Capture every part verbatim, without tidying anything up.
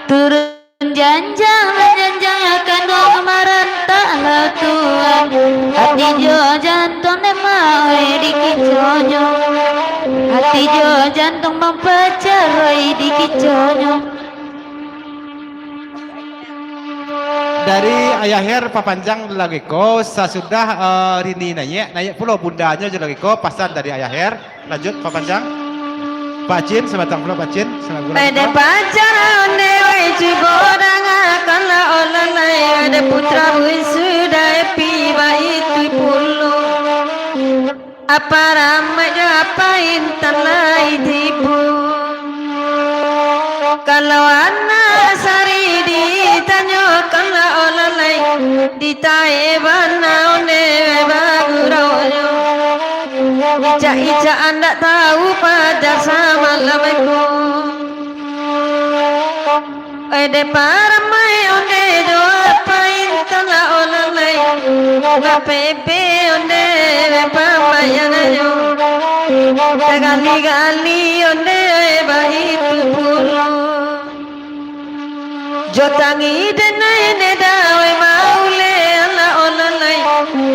Turun janjang lah janjang, kanduang marantak lah tuan. Hati jo jantuang dek mak oi dikiconyo. Hati jo jantuang bapacarai dikiconyo. Dari Ayah Her papanjang lagi ko, sasudah eh, Rini naiak, naiak pulo bundanyo jo lagi ko, pasan dari Ayah Her. Lanjut, Pak Panjang. Pak Cin, sabatang pulo Pak Cin. Selamat Ede pacar onde wai cubo dangakanlah olalai, ede putra bungsu dai pi baitu pulo. Apa ramai jo apa intan lai tibo. Kalau anak sari ditanyokanlah olalai, ditae bana onde baguraunyo. Icak-icak andak tahu pajar samalam ko. Ede paramai onde jo apa intan lah olalai. Lah pebe onde pambayananyo. Tagali-gali onde baitu pulo. Jo tangi denai neda wai maule anak olalai.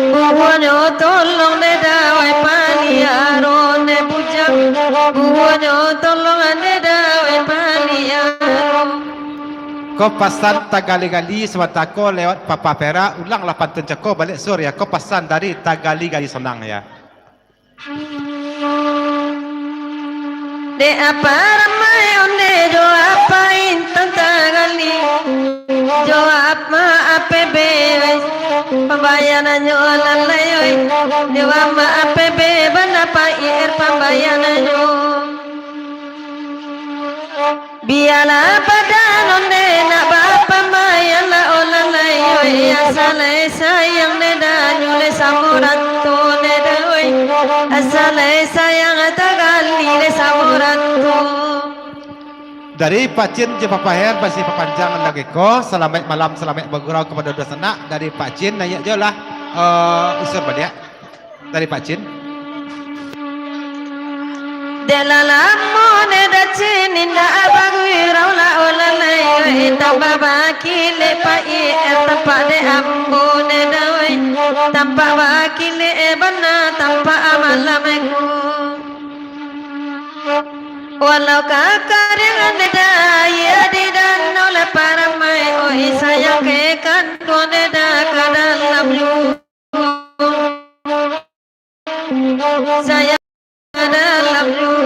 Bubuanyo tolong neda wai paliaro ne bujang. Bubuanyo tolong neda wai paliaro. Ko pasan tagali-gali sabanta ko lewat Papa Pera, ulanglah pantun cako baliak Sur ya. Ko pasan dari tagali-gali sonang ya. Dek apa ramai onde jo apa intan tagali. Jo apa A P B pambayananyo lalai oi. Jo apa A P B bana P I R pambayananyo. Bialah badan onde nak bapambayan lah olalai oi. Asa lai sayang neda nyo lai samo rato neda oi. Asa lai sayang tagali lai samo rato. Dari Pak Cin jo Papa Her masih papanjang lagi ko. Salamaik malam, salamaik bagurau kapado duo sanak. Dari Pak Cin, naiak jo lah eh, Isur baliak. Dari Pak Cin. Dek lah lamo neda Cin indak bagurau lah olalai oi. Tambah bakilek P I R tampak dek ambo neda oi. Tampak bakilek bana tampak malam ko. Walau ka kariang neda aia di danau lah paramai oi. Sayang ka kanduang neda ka dalam lu. Sayang dalam lu.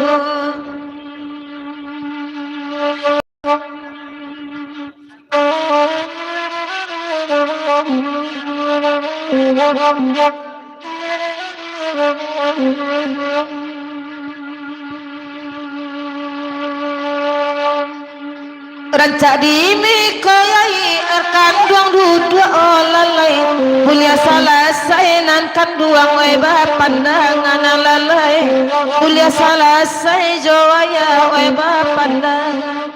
Rancak dimikoyai air kanduang duduak olalai. Buliah salasai nan kanduang oi bapandangan lalai. Buliah salasai jo ayah oi bapandangan.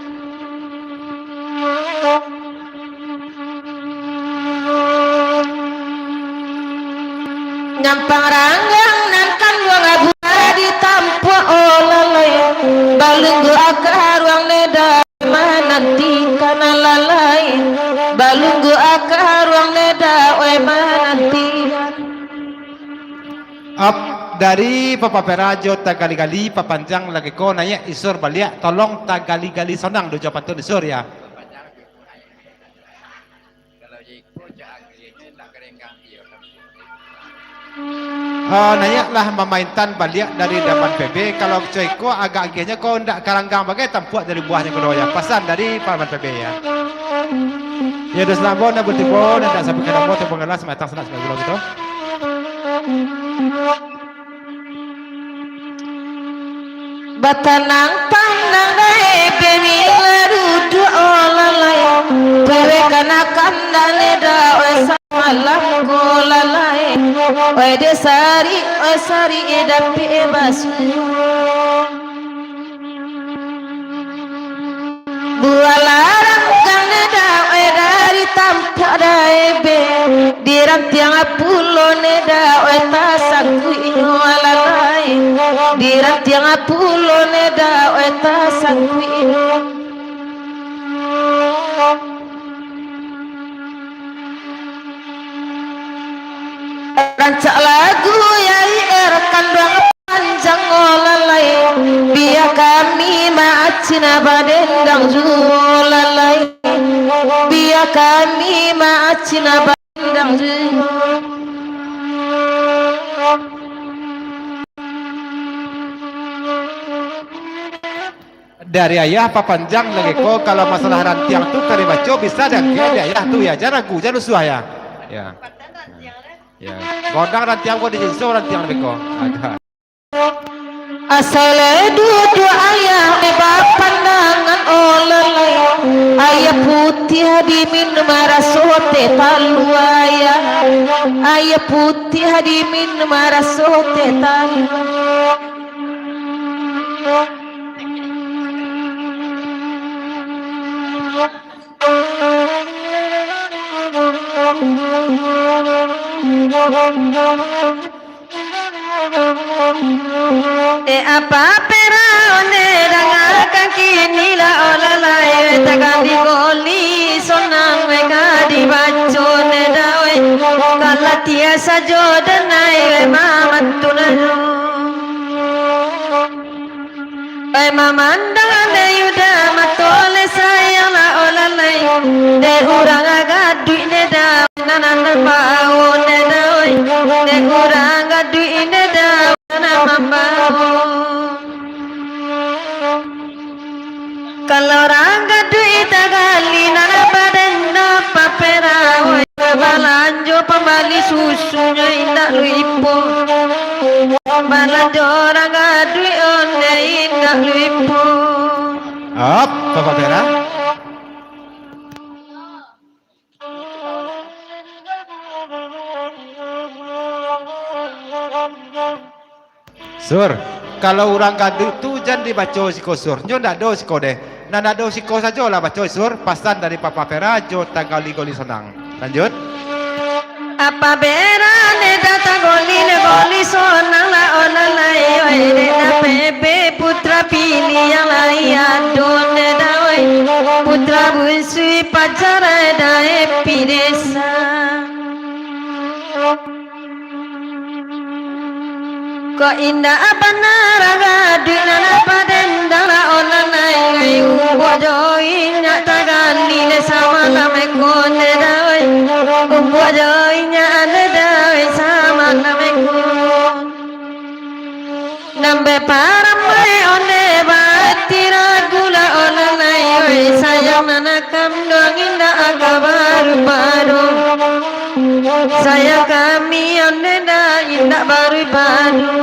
Nyampang ranggang nan kanduang abu ditampuak olalai. Balunggu akaruang neda manantikan lalai. Balunggu akaruang neda oi manantikan. Ap, dari Papa Pera jo tagali-gali papanjang lagi ko naiak Isur baliak, tolong tagali-gali sonang duo jo pantun Isur ya. Ah, naiaklah mamaintan baliak dari daman P B. Kalau co iko agak agiahnyo ko ndak karanggang bagai tampuak dari buahnyo ko doh ya. Pasan dari paman P B ya. Ya, dos lambon nak batibo, nak sampai ka lambon, tibo ngalas matang sanak sanak gula gitu. Batanang-tanang dai bemila duduak olalai. Pere kanakan dane da oi samalam ko lalai. Oi de sari, oi sari dapik basuo. Bualah ranggang neda oi dari tampuak dai be, di rantiang pulo neda oi tasangkuiknyo alalai, di rantiang pulo neda oi tasangkuiknyo. Cina badendang juo lalai, bia kami ma Cina badendang juo. Dari ayah papanjang lagi ko, kalau masalah rantiang tu ka dibaco bisa diangkek di ayah tu ya, jan ragu, jan rusuah ya. Ya. Ya. Gondang rantiang ko disinso rantiang lagi ko. Ada. Asai lai duduak ayah, eh, bapandangan, oh, lalai. Aia putiah diminum, raso teh talua, ayah. Aia putiah diminum, raso teh talua. Eh, apa pera onde dangakan kini lah, oh lalai, eh, tagan digoli sonang, eh, ka dibaco ne dawai, kalatia sajo denai, eh, mamantu nanu. Ai mamandang dek Yuda, mato le sayang lah, oh lalai. Dek urang gaduik ne da, nan, nan mambawo ne da, oi. Dek urang gaduik ne da, nan mambawo. Kalau urang gaduik tagali, nan badan dapat pera, oi. Balanjo pambali susunyo indak lupo. Balanjo urang gaduik onde indak lupo. Op, Bapak Pera. Sur, kalau urang gaduik tu jan dibaco siko, Sur. Nyo ndak ado siko deh. Nan ado siko sajo lah baco, Sur. Pasan dari Papa Pera jo Tanggali Goli Sonang. Lanjut. Apa bera ne datang goli, ne goli sonang lah, oh lalai, oi, dek dapek be putra pilihan lai ado ne da, oi. Putra bunsui pajar da epi desa. Kok indak bana gaduik nan badendang lah, oh lalai, umbuak jo inyak tagali le samalam eko ne da, oi. Umbuak jo inyak ne da, oi, samalam eko. Nan baparamai onde baati ragu lah, oh lalai, oi, sayang nan kanduang indak ka baru-baru. Sayang kami onde ndak indak baru-baru.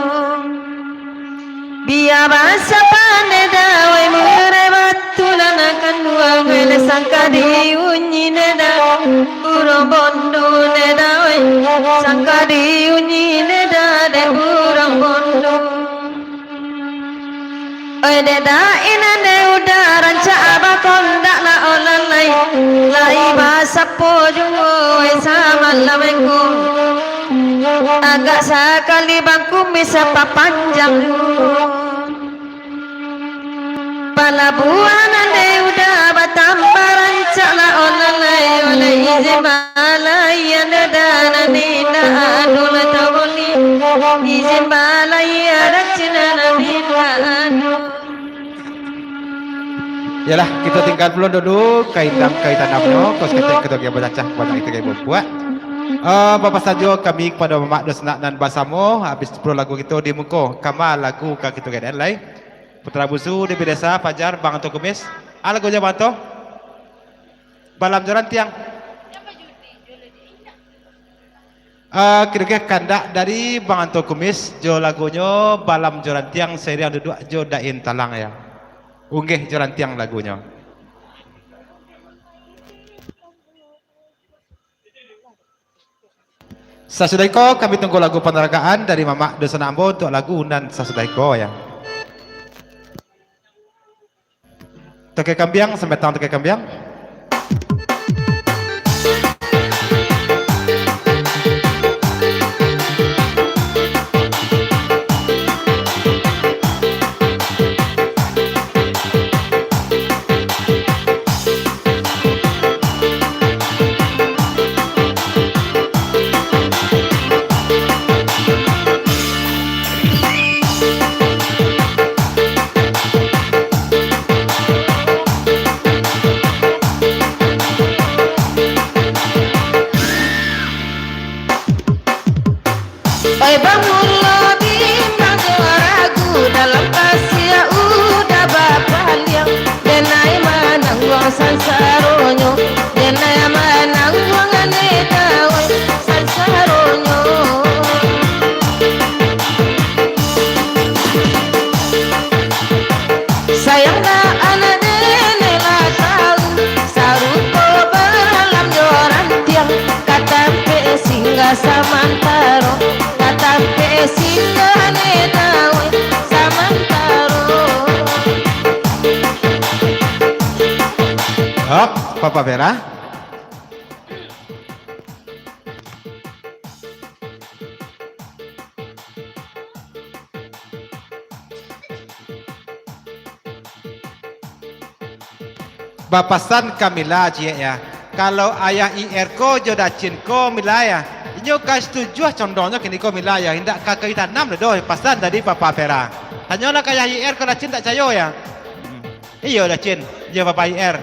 Bia basa pandai dawai murai batu nan kanduang, le sangka diunyi ne da urang bondo ne da, oi. Sangka diunyi ne da dek urang bondo. Oi, dek dai nan dek uda rancak bakondak lah, oh lalai. Lai basapo juo, oi, samalam eko. Agak sakali bangku bisa papanjang juo. Palabuahan nan dek uda batambah rancak lah, oh lalai. Oleh izin balai ane da nan indak ado lah tawoli. Izin balai ada cina nan indak ado. Yalah, kito tinggal pulo dulu, kaitang kaitanamnyo, kos ketek kito gai bacacah, banyak kito gai bambuak. Eh, bapasan juo kami kapado mamak dunsanak nan basamo, habis pulo lagu kito di muko, kama lagu ka kito gai den lai. Putra Busu di Bidesa, Fajar, Bang Anto Kumis. Ah, lagunyo Bang Anto. Balam jo Rantiang. Ah, kiro-kiro kandak dari Bang Anto Kumis, jo lagunyo Balam jo Rantiang, sairiang duduak jo Dain Talang, ya. Unggeh jo Rantiang lagunyo. Sasudah iko, kami tunggu lagu panaragaan dari mamak dunsanak ambo untuak lagu nan sasudah iko, ya. Toke Kambiang, sambatang Toke Kambiang. sansaronyo, denai manangguang ane dawai sansaronyo. Sayang dah anak denai lah tahu, sarupo balam jo rantiang, ka tampek singgah samantaro, ka tampek singgah ane dawai samantaro. Hop, Papa Vera. Bapasan ka Mila ciek ya. Kalau Ayah I R ko jo Dacin ko Mila ya, inyo ka satuju condongnyo kini ko Mila ya, indak ka ka ditanam doh, pasan dari Papa Vera. Tanyolah ka Ayah I R ko Dacin, tak cayo ya. Hmm. Iyo Dacin, iyo Papa I R.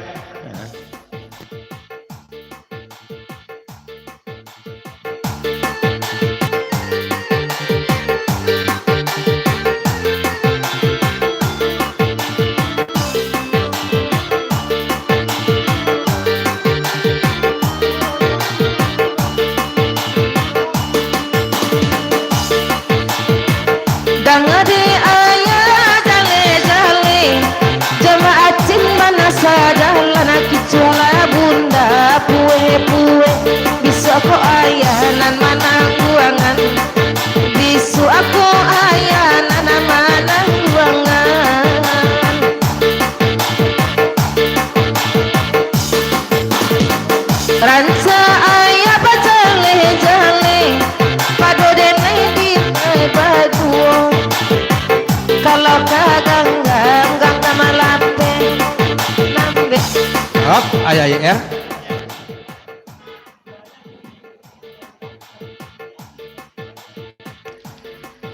Danga dek ayah jaleh-jaleh, jamaah cin bana sajalan, kicuah lah bunda pueh-pueh. Bisuak ko ayah nan manangguangan, bisuak ko ayah nan manangguangan. Rancak ayah bajaleh-jaleh, pado denai dinai baduo. Kalau ka ganggang, ganggang malapeh, nambeh. Hop, Ayah I R.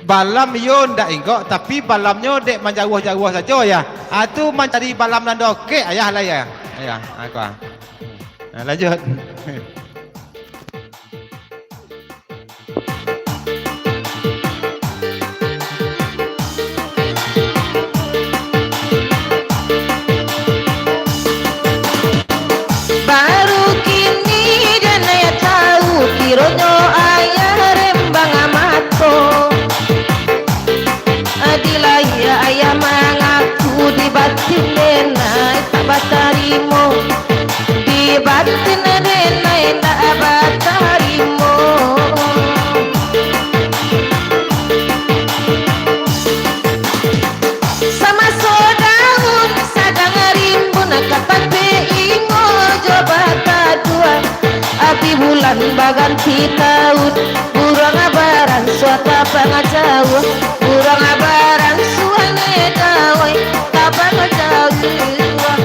Balam iyo ndak inggok, tapi balamnyo dek manjauah-jauah sajo, ya. Ah, tu mancari balam nan dokek, ayah lah, ya. Ayah, aku, ah. Nah, lanjut. Baru kini denai tau, kironyo ayah rembang mato. Di lahia ayah mangaku, di batin denai tak batarimo. Di batin denai tak batarimo. Samaso daun sadang rimbun, ka tampek inyo jo bakaduo. Abih bulan baganti taun, buruang baransua tabang jauah. Buruang baransua ne dawai tabang jauah.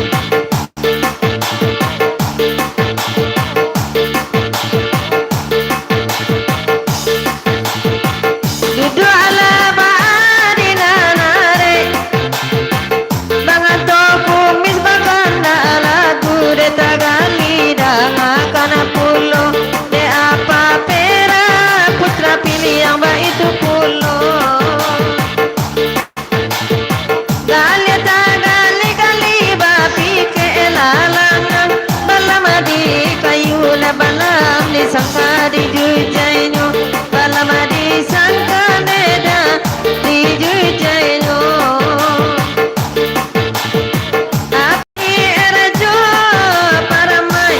Duduaklah baa di nan arek, manganto kumis bakandak lagu, dek tagali dangakan pulo, dek Papa Vera putra piliang baitu pulo. Galih tagalih-galih bapikek lalangan, balam di kayu lah balam disangka dijujainyo, balam disangka beda dijujainyo. Api rajo paramai,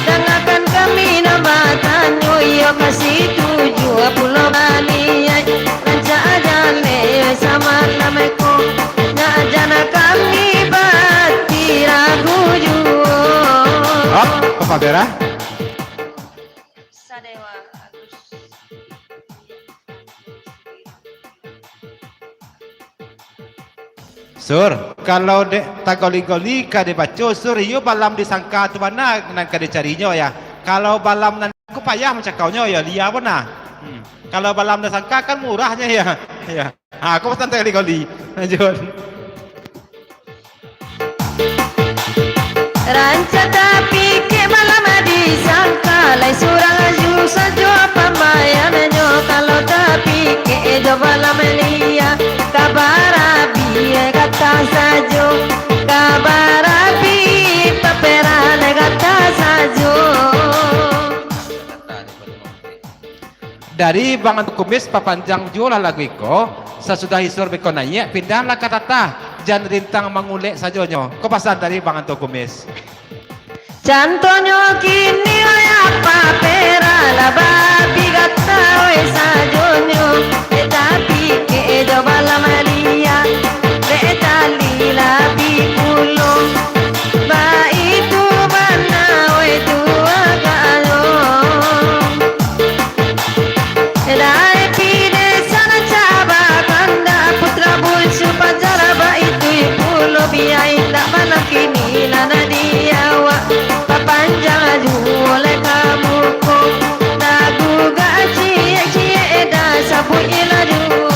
dangakan kami nan batanyo, iyo ka satuju pulo baniaik. Rancak jaleh samalam ko, nak jan kami batiragu juo. Hop, Papa Vera. Sadewa Agus. Sur, kalau dek tagoli-goli ka dibaco, Sur, iyo balam disangka tu bana nan ka dicarinyo, ya. Kalau balam nan ko payah mancakaunyo, ya, lia bana. Hmm. Kalau balam disangka kan murahnyo, ya. Ya. Ha, ko pasan tagoli-goli. Lanjut. Rancak tapikek balam disangka, lai surang aju sajo pambayannyo. Kalau tapikek jo balam lia, ka barabih kata sajo, ka barabih Papa Dari Bang Anto Kumis, papanjang juolah lagu iko, sasudah Isur beko naiak, pindahlah ka tatah, jan rintang mangulek sajonyo. Ko pasan dari Bang Anto Kumis. Contohnyo kini, wayah papera lah babi gatau sajonyo, eh, tapi kek jo bala malia, dek tali labi pulo, baitu bana weh tu agaknyo. Dai pideh sana caba kandak putra bungsu pajar baitu pulo biai indak malam kini lah nak di awak papanjang aju oleh kamu ko. Lagu gak ciek-ciek dah sabuik lah juo.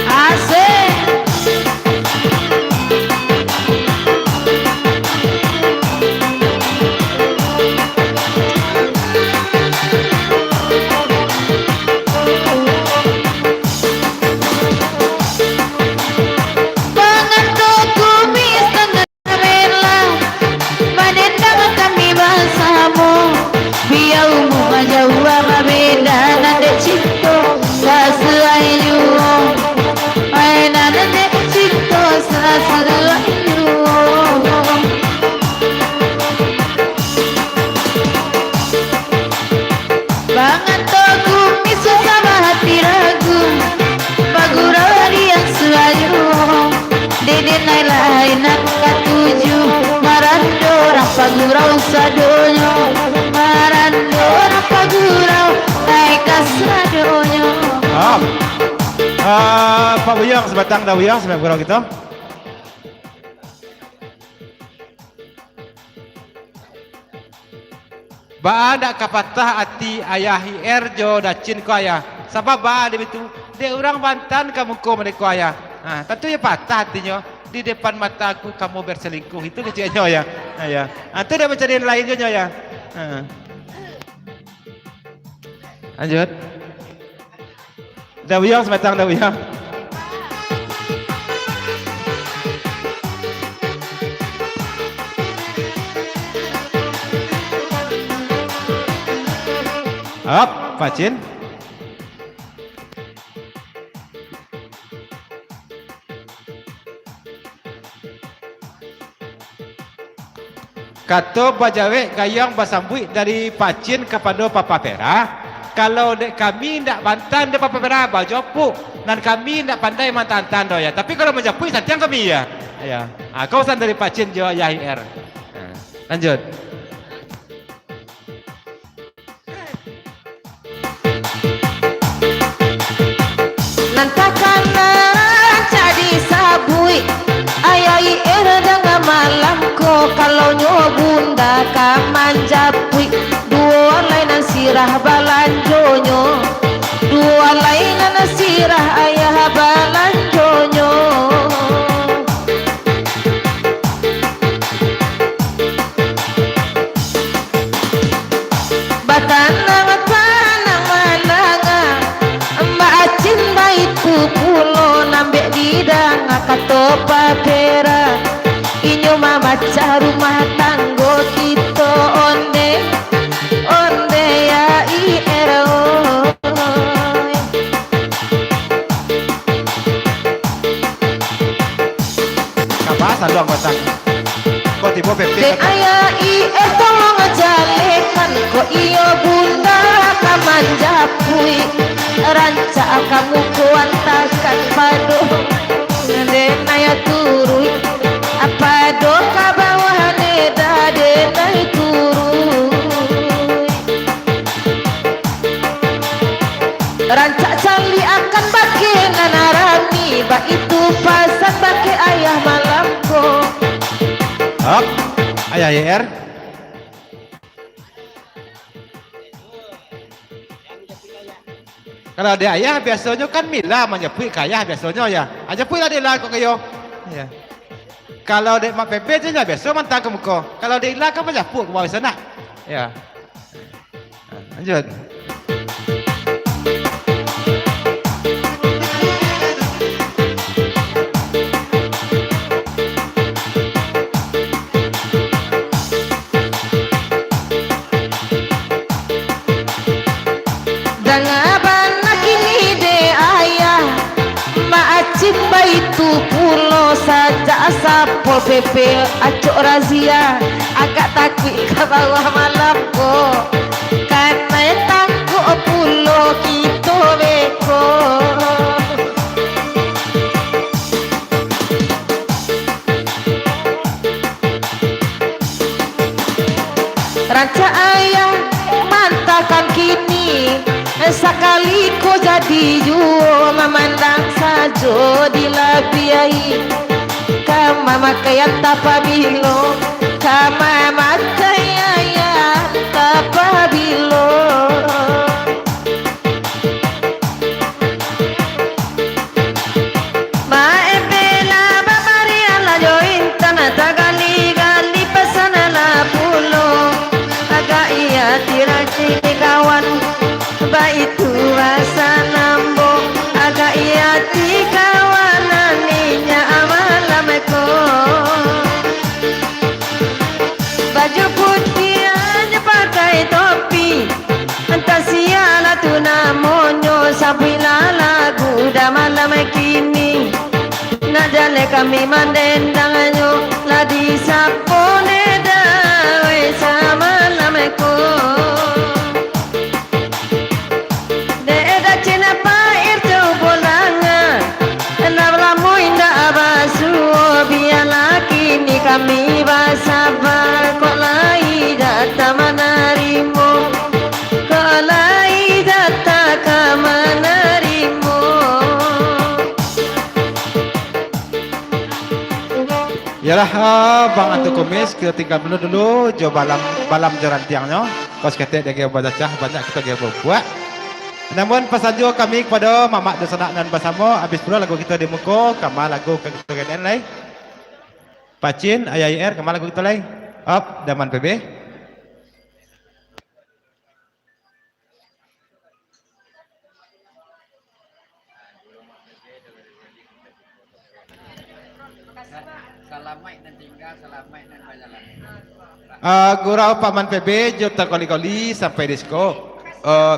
Asik. Panganto kumis tengah Bela, manendang kami basamo. Bia umua jauah babeda, nan dek cinto sasuai juo. Ai, nan dek cinto sasuai juo. Panganto kumis susah bahati ragu, bagurau di yang sulalu. Dek denai lai nan katuju, marando urang pagurau sadonyo, marando urang pagurau, naik ka sadonyo. Ah. Ah, Pak Buyang, sabatang dah Buyang, sampai gurau kito. Baa ndak ka patah ati Ayah I R jo Dacin ko, Ayah? Sabab baa dek itu, dek urang Banten ka muko mereka, Ayah. Ha, tantu iyo patah atinyo, di depan mataku kamu berselingkuh. Itu keceknyo, Ayah. Ha, iyo. Ha, tu dek mancari nan lain juo nyo, Ayah. Ha. Lanjut. Dah Buyang, sabatang dah Buyang. Ap, pacin. Kato bajawek gayuang basambuik dari Pacin kapado Papa Pera, "Kalau dek kami indak bantan dek Papa Pera, bajopuk, nan kami indak pandai mantan-antan doh, Yah. Tapi kalau manjapuik, santiang kami, Yah." Iyo. Ah, ko pasan dari Pacin jo Yah I R. Ah, lanjut. Nan takana rancak disabuik, Ayah I R danga malam ko, kalau nyo bunda ka manjapuik, duo alai nan sirah balanjonyo, duo alai nan sirah ayah balanjonyo. Batanang-tanang mandanga, Mbak Acin baitu pulo nambek didanga kato Papera. Inyo mamacah rumah tanggo kito onde, onde ya I R oi. Kaba saluang batang. Ko tibo pepek. Dek ayah I R tolong jalekan, ko iyo bunda ka manjapuik. Rancak kamu ko antakan pado denai turuik. Pado ka bawah ne dah denai turuik. Rancak caliakan bakeh nan rami, baitu pasan bakeh ayah malam ko. Hop, ayah Y R. Kalau dek ayah, biasonyo kan Mila manjapuik ka ayah biasonyo, ya. Ah, japuiklah dek Ila ko ka iyo. Ya. Kalau dek Mak Pebe tu, ya, biaso mantang ka muko. Kalau dek Ila kan manjapuik ka bawah biaso nah. Ya. Ah, lanjut. Bana kini dek ayah, Mak Acin baitu pulo, sajak Satpol P P acok razia, agak takuik ka bawah malam ko, kanai tangkok pulo kito beko. Rancak ayah mantakan kini, sakali ko jadi juo, mamandang sajo dilabiahi. Ka mamakaian tapabilo, ka mamakaian tapabilo. Maebela babarian lah jo intan, tagali-gali pasan lah pulo. Agak iya tiraki kawan, baitu basa nambo. Agak iya ti kawan, ninyak malam ko. Baju putiah nyo pakai topi, antah sia lah tu namonyo, sabuiklah lagu dah malam kini. Nak jaleh kami mandendangnyo, lah disapo neda, weh, samalam ko. Dek Dacin Pair tu pulang, lah lamo indak basuo, bialah kini kami basaba, kok lai data manarimo, kok lai data ka manarimo. Iyolah, ah, Bang Atu Kumis, kito tingga dulu, dulu jo balam, balam jo rantiangnyo. Kok saketek dek bacacah, banyak kito dek babuek. Namun, pasan juo kami kapado mamak dunsanak nan basamo, abih pulo lagu kito di muko, kama lagu ka kito gadaan lai. Pacin, Ayah I R, kama lagu kito lai. Op, Daman P B. Salamaik nan tingga, salamaik nan bajalan. Ah, Gurau Paman P B jo takoli-koli sampai di siko. Ah,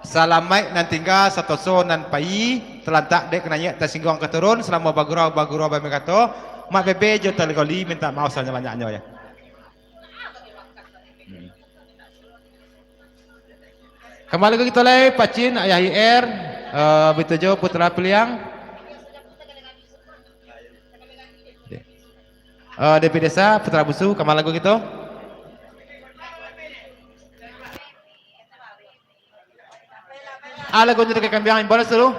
salamaik nan tingga, satoso nan pai, talantak dek ka naiak, tasingguang ka turun, salamo bagurau, bagurau bamikato, Mak P B jo takoli-koli mintak maoh sabanyak-banyaknyo, ya. Hmm. Kama lagu kito lai, Pacin, Ayah I R, eh, Bitujo, Putra Piliang. Eh, D P Desa, Putra Busu, kama lagu kito. Ah, lagunyo Toke Kambiang, imbau lah, Sur.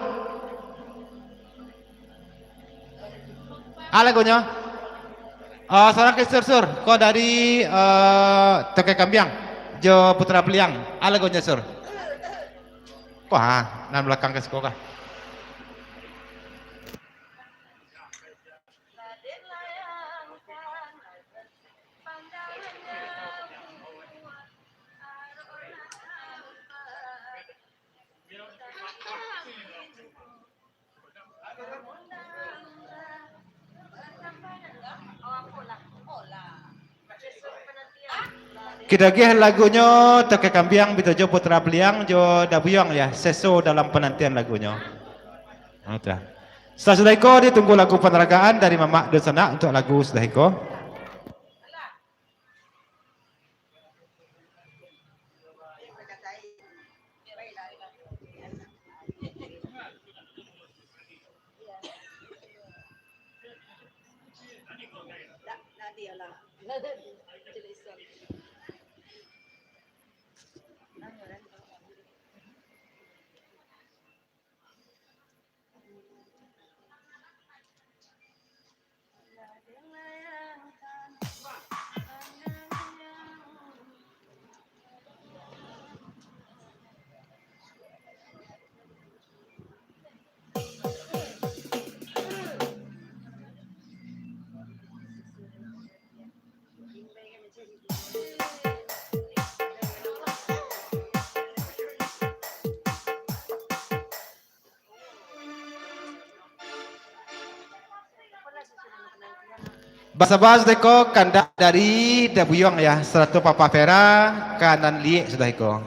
Ah, lagunyo. Ah, surang ka Sur, Sur. Ko dari, eh, Toke Kambiang jo Putra Piliang. Ah, lagunyo, Sur. Ko, ah, nan balakang ka siko kah? Kito agiah lagunyo Toke Kambiang, Bitujo, Putra Piliang jo Dabuyuang, ya, seso dalam panantian lagunyo. Nah, tu lah. Sasudah iko ditunggu lagu panaragaan dari Mamak Dunsanak untuk lagu sudah iko. Basaba sudah iko kandak dari Dabuyuang, ya, sarato Papa Vera ka nan liek sudah iko.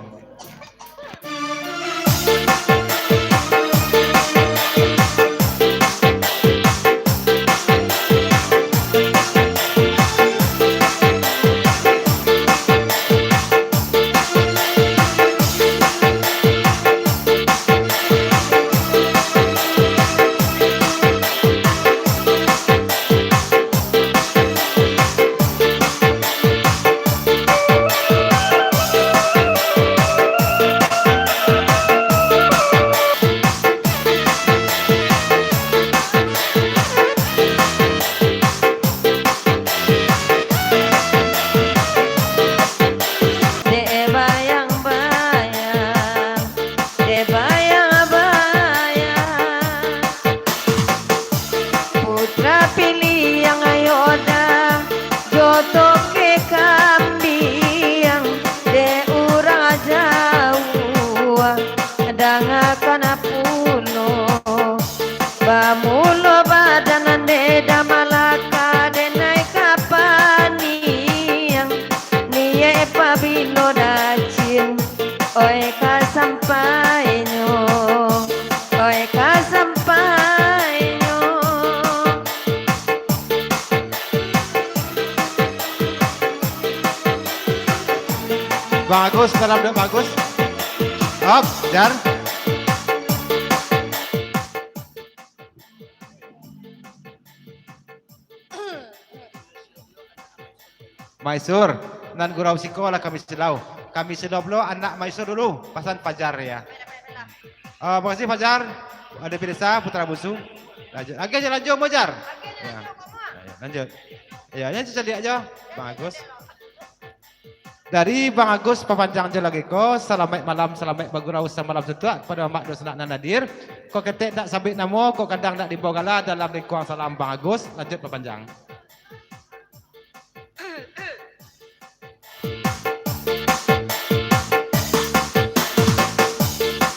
Ngakana pulo, bamulo badan nan dek Damalaka, denai ka paniang, niek pabilo dacin, oi ka sampainyo, oi ka sampainyo. Bagus, salam dek bagus. Hop, jar. Maisur, nan gurau siko lah kami silau. Kami silau pulo anak Maisur dulu, pasan Fajar ya. Ah, makasih Fajar. Ada Firsa, Putra Busu. Lanjut. Lagi aja lanjut, Mojar. Ya. Ya, ya, lanjut. Ya, yang caliak aja. Bagus. Dari Bang Agus, papanjang jo lagi ko, salamaik malam, salamaik bagurau samalam suntuak kapado amak dunsanak nan hadir. Kok ketek ndak sabik namo, kok kandang ndak diimbau gala, dalam lingkuang salam Bang Agus, lanjut papanjang.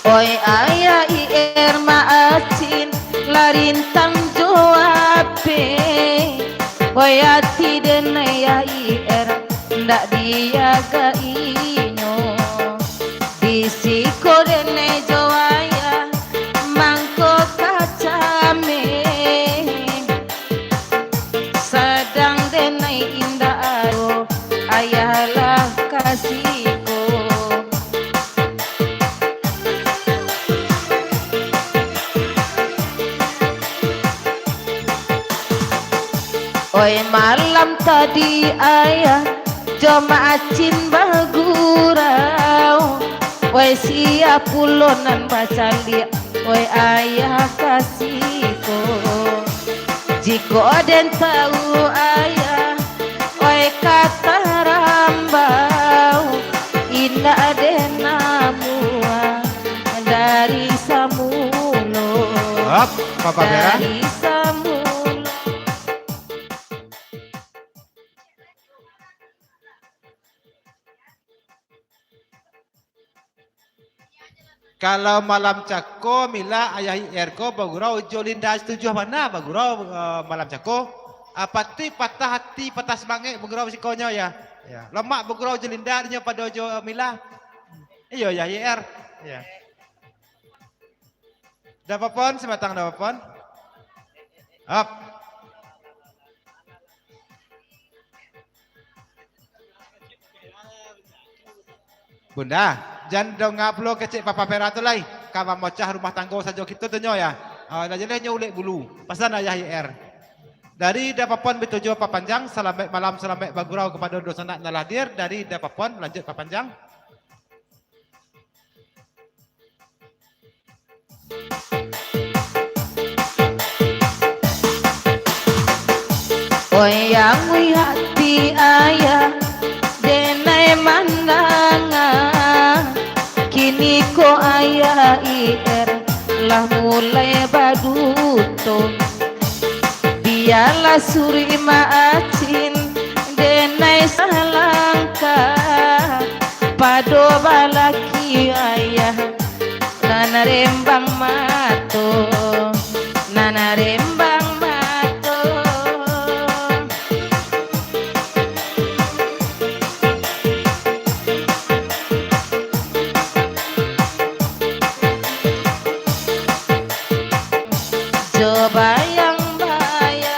Oi ayah I R Maacin, larintang jo ape. Oi ati denai ayah I R, ndak diagainyo. Di siko denai jo ayah, mangko kacame. Sadang denai indak ado, ayah lah ka siko. Oi malam tadi ayah jo Maacin bagurau. Oi sia pulo nan bacaliak, oi ayah ka siko. Jikok den tau ayah, oi ka tarambau, indak den namuah dari samulo. Hop, Papa Merah. Dari samulo. Kalau malam cako, mila ayah I R ko bagurau jo Linda Situjuah bana bagurau, eh, malam cako. Ah, patuik patah ati, patah samangek bagurau sikonyo, ya. Ya. Lamak bagurau jo Linda, inyo pado jo mila. Iyo, ya, I R. Ya. Dapapon, sabatang dapapon. Hop. Bunda, jan donga pulo kecek Papa Pera tu lai. Ka mamocah rumah tanggo sajo kito tu nyo, ya. Ah, lah jaleh nyo ulek bulu. Pasan ayah I R. Dari Dapapon Bitujuah Papanjang, salamaik malam, salamaik bagurau kapado dunsanak nan lah hadir. Dari Dapapon, lanjut Papanjang. Oyangnyo ati ayah, denai mandanga, kini ko ayah I R lah mulai baduto. Bialah suruik maacin, denai salangkah, pado balaki ayah, nan rembang mato, nan rembang mato. Jo bayang-bayang.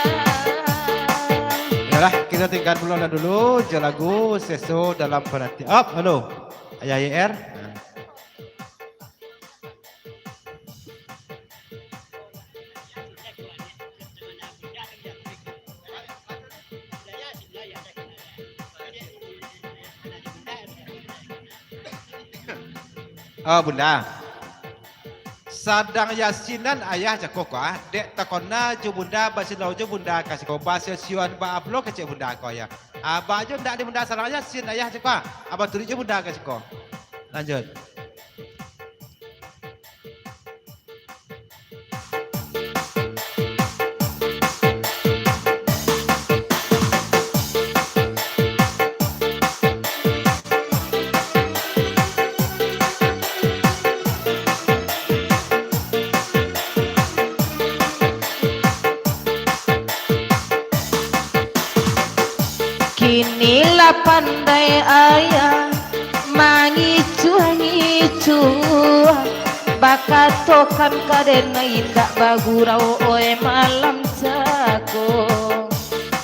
Yolah, kito tingga pulo lah dulu, jo lagu Seso Dalam Panantian. Op, halo. Ayah I R. Oh, Bunda. Sadang Yasin nan ayah cako ko, ah. Dek takona jo Bunda, basilau jo Bunda ka siko, basio-sioan baa pulo kecek Bunda ko, ayah. Ah, baa jo ndak di Bunda sadang Yasin ayah cako, ah. Abah turuik jo Bunda ka siko. Lanjut. Katokan ka denai indak bagurau, oi malam cako.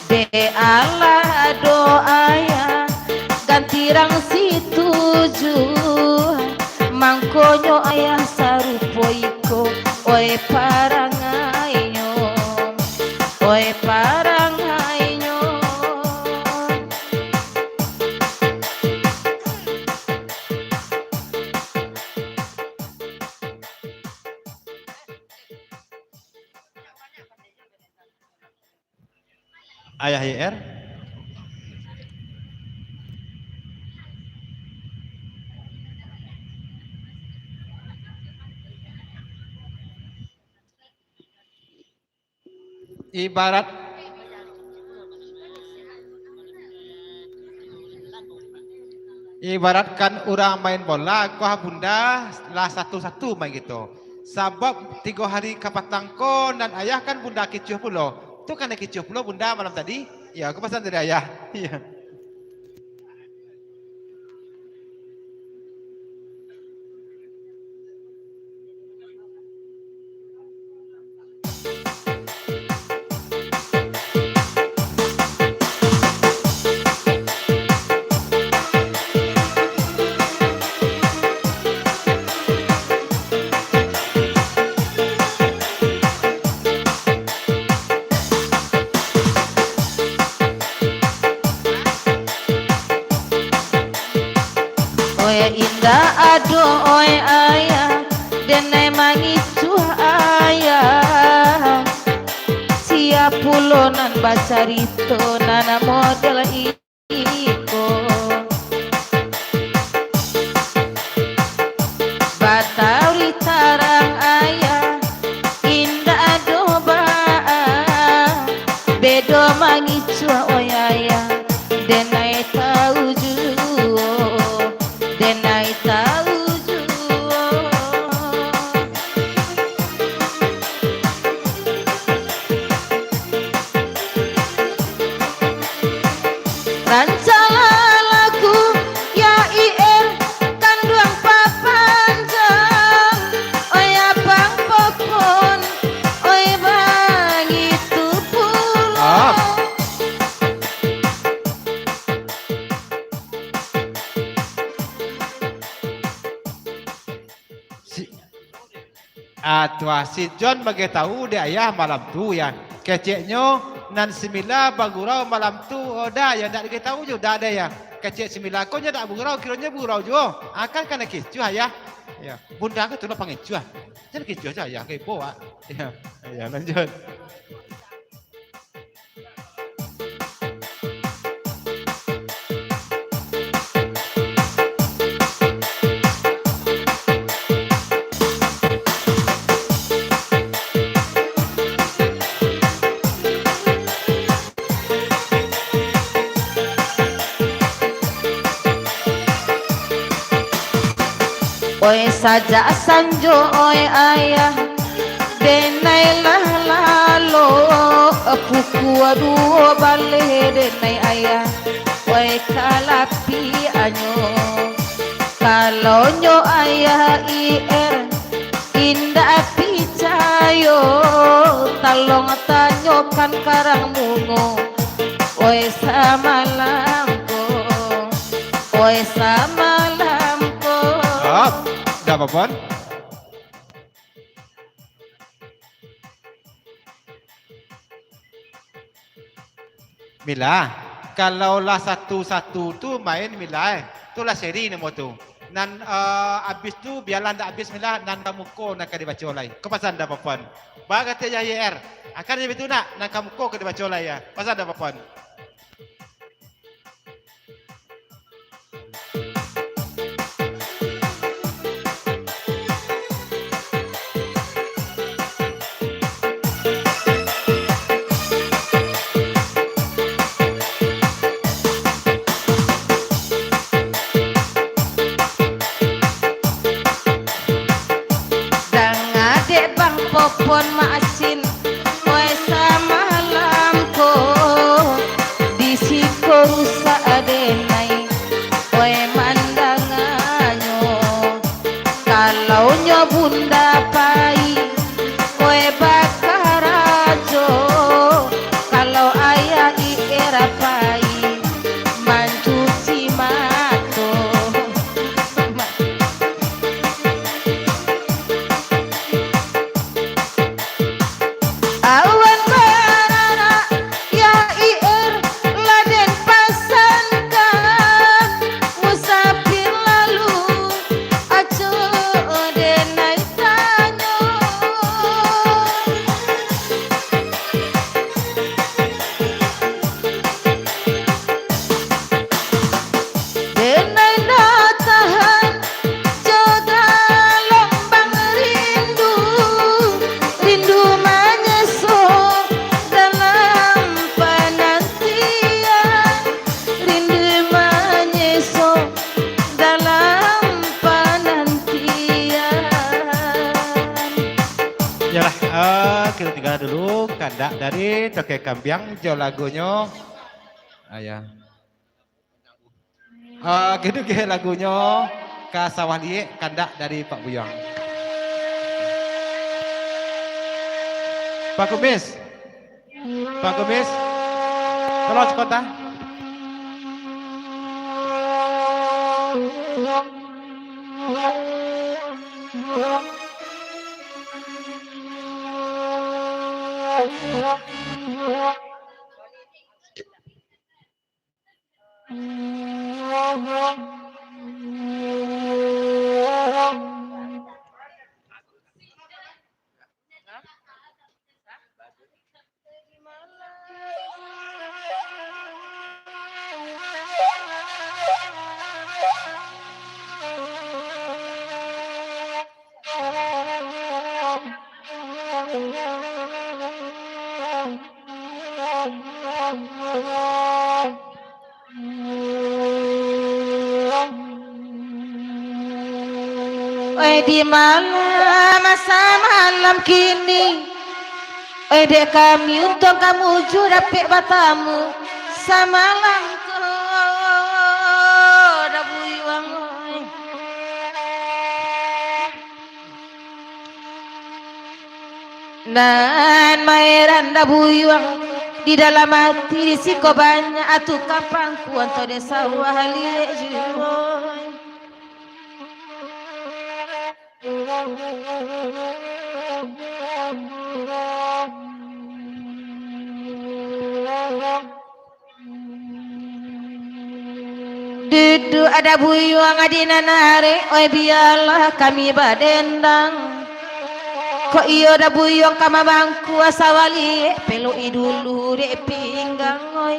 Dek alah ado ayah, ganti rang situju. Mangkonyo ayah sarupo iko, oi parangainyo, oi parangainyo. Ayah Y R. Ibarat, ibaratkan urang main bola, kuah bunda lah satu-satu main gitu. Sabab tigo hari kapatang ko nan ayah kan bunda kicuah pulo. Tu kan kicuah pulo bunda malam tadi. Ya, aku pasan dari ayah. Iya. Oe indak ado oe ayah, denai mangicuah ayah. Sia pulo nan bacarito nan model i- Iko. Batauri tarang ayah, indak ado baa, bedo mangicuah oe ayah, denai tau juo, denai tau juo. Rancaklah lagu, ya I R, kanduang papanjang, oi abang Popon, oi baitu pulo. Ah. Si, ah, tu ah, si John bagitahu dek ayah malam tu, ya. Keceknyo, nan si Mila bagurau malam tu, oh, Da, ya, ndak diketahui juo, Da, Da, ya. Kecek si Mila ko nyo ndak bagurau, kironyo bagurau juo. Ah, kan kana kicuah, ya. Ya. Bunda ko tu lah pangicuah. Jan kicuah se, ya, kepo, Wak. Ya. Ya, lanjut. Oi sajak sanjo, oi ayah, denai lah lalok, pukua duo baleh denai ayah, oi kalapiaknyo. Kalau nyo ayah I R indak picayo, talong tanyokan karang bungo, oi samalam ko. Oi, samalam ko. Op, Da Popon. Mila, kalau lah satu-satu tu main, Mila, eh. Tu lah seri namo tu. Nan, eh, abih tu, bialah ndak abih, Mila, nan ka muko nan ka dibaco lai. Ko pasan Da Popon. Baa kecek ayah Y R. Akan jadi tu nak, nan ka muko ka dibaco lai, ya. Pasan Da Popon. Danga dek Bang Popon Maksin, oi samalam ko, di siko rusak denai, oi mandanganyo. Kalau nyo bunda Yolah, eh, kito tingga dulu kandak dari Tokeh Kambiang jo lagunyo. Ah, ya. Ah, kito ke lagunyo Ka Sawah Liek, kandak dari Pak Buyuang. Pak Kumis. Pak Kumis, tolong sekota. Oi, di malam samalam kini, oi, dek kami untuang ka mujua dapek batamu samalam ko, Da Buyuang, oi. Nan maeran Da Buyuang, di dalam ati di siko banyak atu ka pangkuan tau dek sawah liek juo. Duduak Da Buyuang di nan arek, oi, bialah kami badendang. Kok iyo Da Buyuang ka mamangku sawah liek, peloki dulu dek pinggang, oi.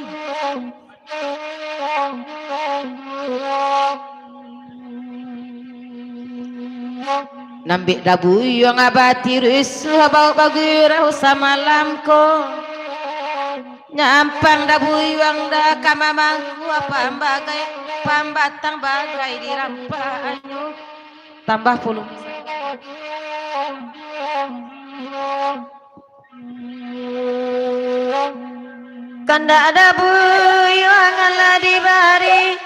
Nambek Da Buyuang batirusuah baok bagurau samalam ko. Nyampang Da Buyuang dah ka mamangku pambagai, pambatang bagai di rampaknyo. Tambah puluah. Kandak Da Buyuang lah dibari,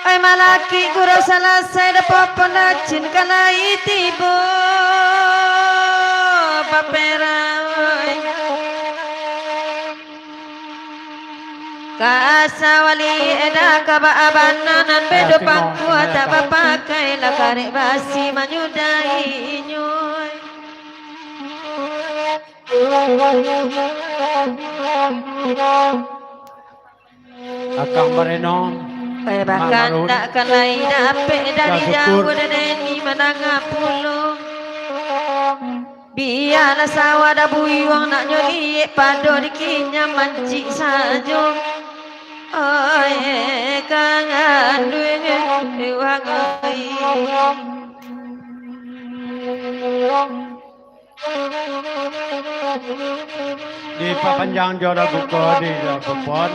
ai malakik gurau salasai, Da Popon Dacin ka lai tibo, paperang, oi. Ka sawah liek dah ka baa bana, nan bedo pangkua tak bapakai, lah karek basi manyudahinyo. Akang Bareno, eh, Mak Marun, bakandak ka lai dapek dari jauah, Dadeni mandanga pulo. Bialah sawah Da Buyuang, nak nyo liek pado di kinyam mancik sajo. Oi, kanganduang, wang oi. Dipapanjang jo lagu ko di Da Popon.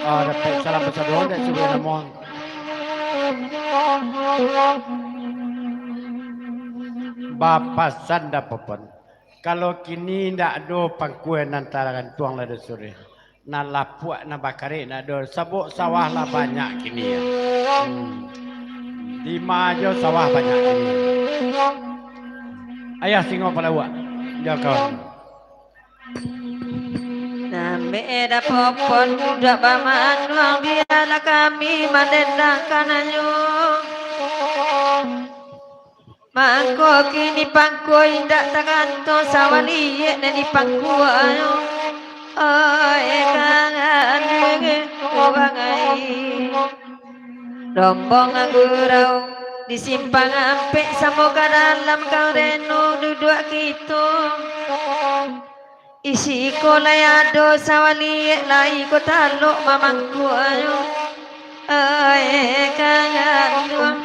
Ah, dapek salam basado dek suku namo. Bapasan Da Popon. Kalau kini ndak ado pangkua nan tagantuang lah di surau. Nan lapuak, nan bakarek ndak ado, sabab sawah lah banyak kini. Hmm. Dima jo sawah banyak kini. Ayah Singo Palawak, jo kawan. Nambek Da Popon duduak bamanuang, bialah kami mandendangkannyo. Mangko kini pangkua indak tagantuang, sawah liek nan dipangkuanyo. Oi, kanganduang, wang ai. Rombongan gurau di simpang ampek, samo ka dalam kareno duduak kito. Isi ko lai ado sawah liek, lai ko talok mamangkuanyo. Ai, kanganduang.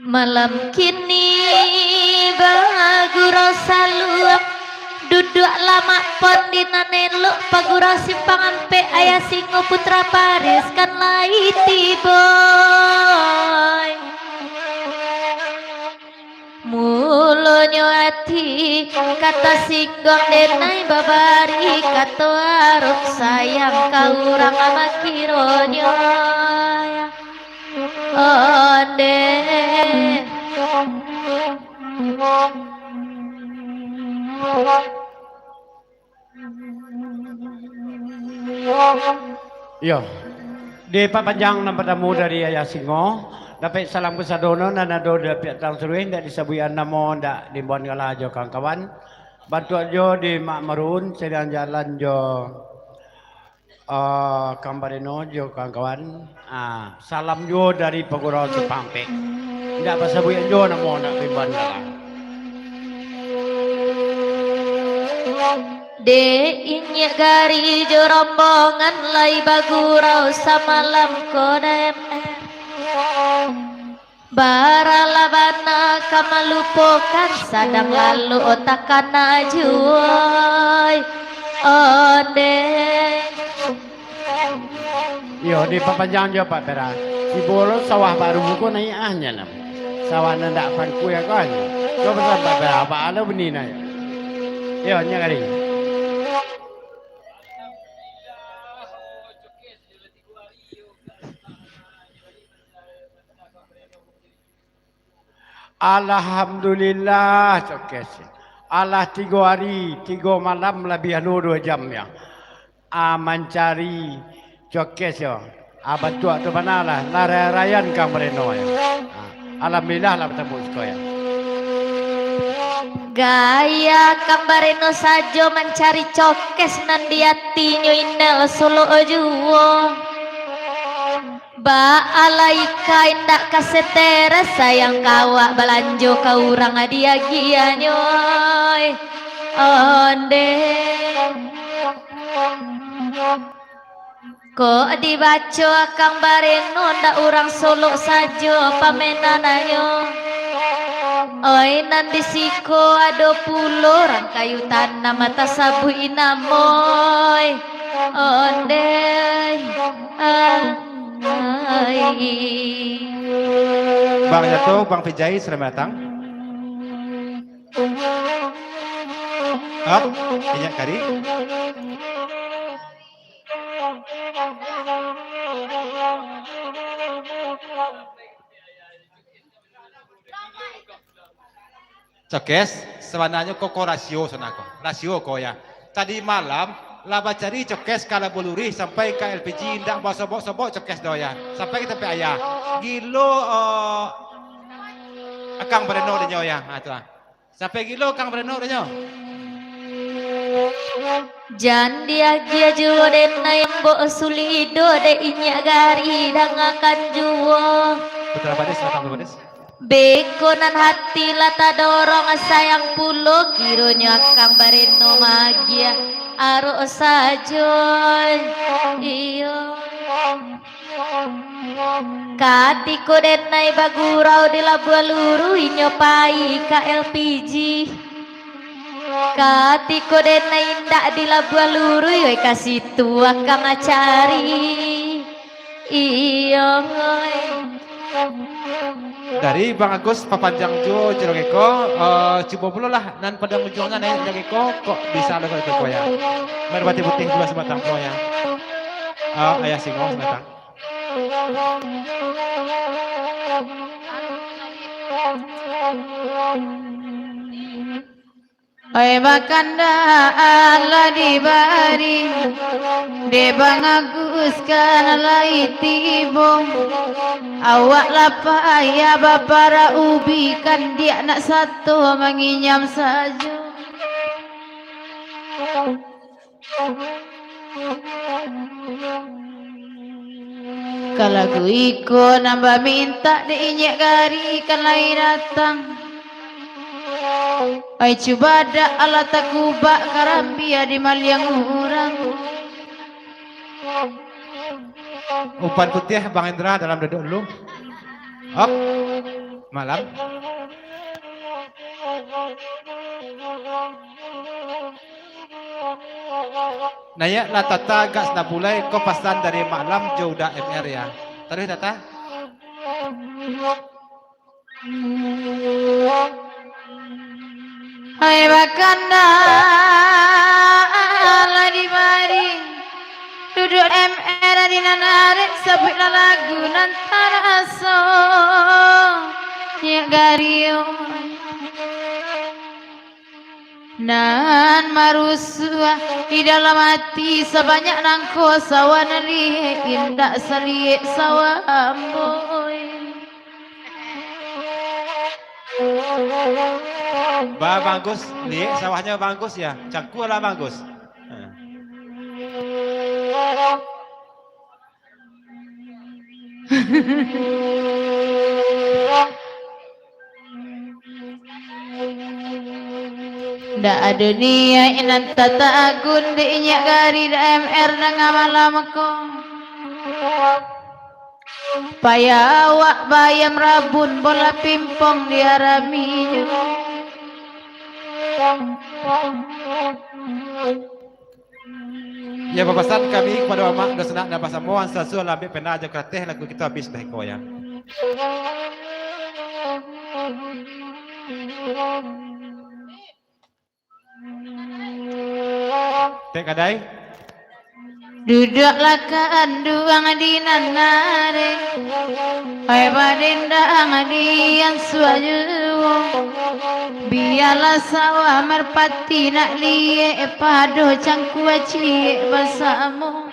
Malam kini bagurau saluang, Duduak lamak pon di nan elok, Pagurau Simpang Ampek, Ayah Singo Putra Paris kan lai tibo. Mulonyo ati, kato singguang denai babari, kato arok sayang ka urang amak kironyo. Onde. Iyo. Dipapanjang nan partamo dari Ayah Singo, dapek salam kasadono nan ado di Piak Tang Suruih, indak disabuikan namo, indak diimbauan galah jo kawan-kawan. Bantuak jo di Mak Marun, siriang jalan jo Ah, Kang Bareno jo kawan-kawan. Ah, salam juo dari Pagurau Simpang Ampek. Indak basabuik juo namo, indak bimban dalam. Dek Inyiak Gari jo rombongan lai bagurau samalam ko D M R. Baralah bana ka malupokan, sadang lalok takana juo, oi. Onde. Iyo, dipapanjang juo, Pak Pera. Tibo lo sawah baru ko naiak ahnyo nam. Sawah nan dak pangkua ko ahnyo. Ko pesan Pak Pera, Pak Alo buni naiak. Iyo, nyo kali. Alhamdulillah, cokes. Alah tigo ari, tigo malam, labiah lo duo jam, yo. Ah, mancari cokes, yo. Ah, bantuak tu bana lah, lah rai-raian Kang Bareno, yo. Ah, alhamdulillah lah batemu siko, yo. Gaya Kang Bareno sajo mancari cokes nan di atinyo, indak solok juo. Baa lai ka indak ka stres, sayang ka awak balanjo ka urang diagiahnyo, oi. Onde. Kok dibaco Kang Bareno, ndak urang Solok sajo pamenananyo. Oi, nan di siko ado pulo rang kayu tanam, tasabuik namo, oi. Onde. Ai. Bang Yato, Bang Vijay, salamaik datang. Hap, Inyiak Gari. Cokes, sabananyo ko, ko rasio sanak ko. Rasio ko, yo. Tadi malam, lah bacari cokes ka Labuah Luruih sampai ka L P G, indak basobok-sobok cokes doh, yo. Sampai ka tampek ayah. Gilo, eh, Akang Bareno dinyo, yo. Ha, tu, ha. Sampai gilo Kang Bareno dinyo. Jan diagiah juo dek Naimbok Sulido, dek Inyiak Gari dangakan juo. Putra Badis, Putra Badis. Beko nan hati lah tadorong, sayang pulo kironyo Akang Bareno maagiah arok sajo. Iyo. Katiko denai bagurau di Labuah Luruih, inyo pai ka L P G. Katiko denai indak di Labuah Luruih, weh, ka situ Akang cari. Iyo, weh. Dari Bang Agus papanjang juo jero geko, eh, cubo pulolah nan padang ujuang nan jero geko, kok bisa lo kok geko, yo. Merpati putih dua sabatang pulo, yo. Eh, Ayah Singo sabatang. Oi, bakanda alah dibari, dek Bang Agus kan lai tibo. Awak lah payah baparak ubi, kan diak nak sato manginyam sajo. Kalagu iko nan bamintak dek Inyiak Gari kan lai datang. Ai cubadak alah takubak karambia di maliang urang. Umpan putiah Bang Indra dalam duduk dulu. Hop. Malam. Naiaklah Tata agak sabulai, ko pasan dari Mak Lam jo Uda M R ya. Taruih Tata. Hai bakanda, lah dibari duduk M R di nan arek, sabuiklah lagu nan taraso. Nyiak Gari oi. Nan marusuah di dalam ati, sabanyak nangko sawah nan liek, indak saliek sawah ambo. Ba, Bang Gus, liek sawahnyo Bang Gus ya, cangkualah Bang Gus. Ha. Ndak ado niaik nan tatagun dek Nyiak Gari dek M R nangah malam ko. Payah awak bayam rabun bola pingpong di araminyo. Ya, bapasan kami kapado amak dunsanak nan basamo, ansua-ansua lah ambiak pena jo karateh, lagu kito abih sudah iko, ya. Tek kadai. Duduaklah kanduang di nan arek, hai badendang di ansua juo. Bialah sawah marpati nak liek, pado cangkua ciek basamo.